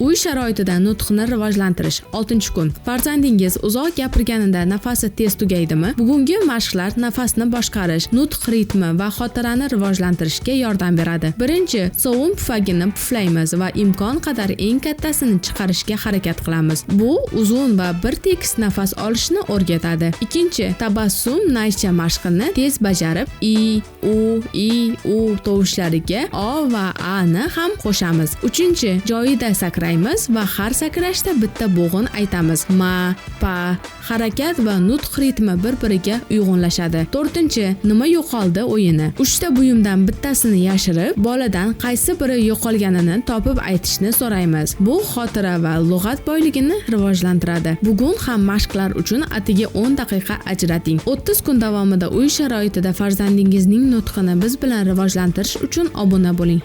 Uy sharoitida nutqni rivojlantirish. 6-kun. Farzandingiz uzoq gapirganida nafasi tez tugaydimi? Bugungi mashqlar nafasni boshqarish, nutq ritmi va xotirani rivojlantirishga yordam beradi. Birinchi, sovun pufagini puflaymiz va imkon qadar eng kattasini chiqarishga harakat qilamiz. Bu uzun va bir tekis nafas olishni o'rgatadi. Ikkinchi, tabassum naycha mashqini tez bajarib, i, u, i, u tovushlariga o va a ni ham qo'shamiz. Uchinchi, joyida sakraymiz va har sakrashda bitta bo'g'in aytamiz. Ma, pa, harakat va nutq ritmi bir-biriga uyg'unlashadi. To'rtinchi, nima yo'qoldi o'yini. Uchta buyumdan bittasini yashirib, boladan qaysi biri yo'qolganini topib aytishni so'raymiz. Bu xotira va lug'at boyligini rivojlantiradi. Bugun ham mashqlar uchun atigi 10 daqiqa ajrating. 30 kun davomida uy sharoitida farzandingizning nutqini biz bilan rivojlantirish uchun obuna bo'ling.